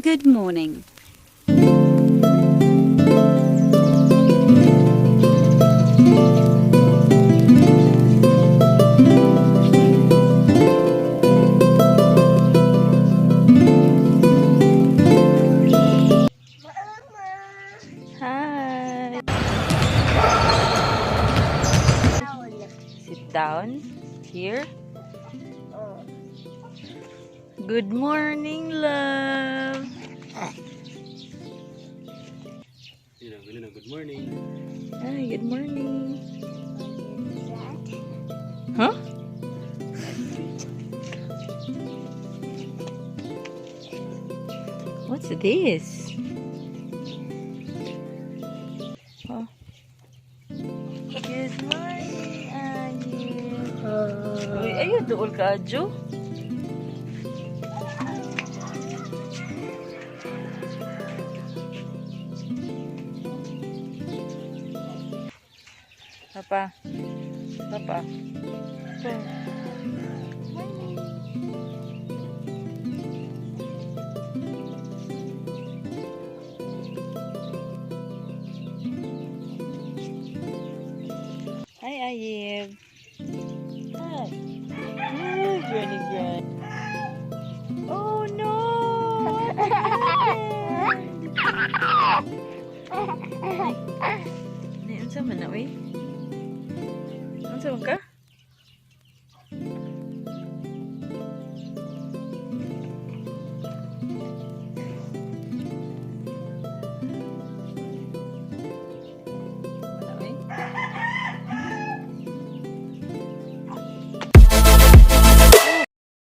Good morning. Hi. Sit down here. Good morning, love. Good morning. Hi, good morning. Huh? What's this? Oh. Good morning, Ayu. Uy, ayaw, duol ka, Ajo. Papa. Papa. Pa. Morning. Hi, Ayib. Hi. Hi, Granny Gran. Oh, no! What happened? Ay, unsa man na, uy? Unsa man ka?